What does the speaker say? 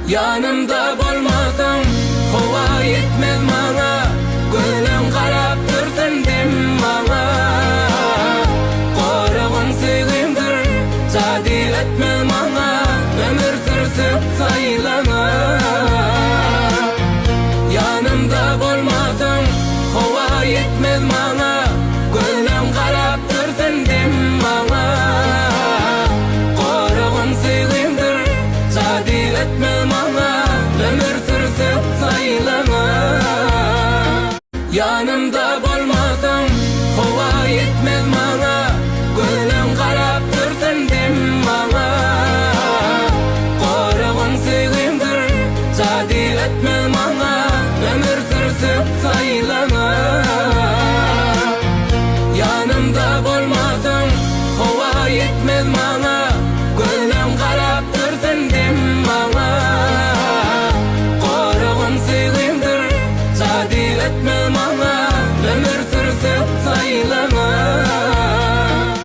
Ýanymda bolmasaň, howa ýetmez maňa, Gözleň garap dursun dem maňa. Goragyň söýgimdir, jady etmez maňa, Ömür sürsek saýlana. Ýanymda bolmasaň, howa ýetmez maňa, Gözleň garap dursun dem maňa. Goragyň söýgimdir, jady etmez maňa, Ömür sürsek saýlana. Ýanymda bolmasaň, howa ýetmez maňa, Gözleň garap dursun dem maňa. Goragyň söýgimdir, jady etmez maňa, Ömür sürsek saýlana. Ýanymda bolmasaň, howa ýetmez maňa, Gözleň garap dursun dem maňa. Goragyň söýgimdir, jady etmez maňa, Ömür sürsek.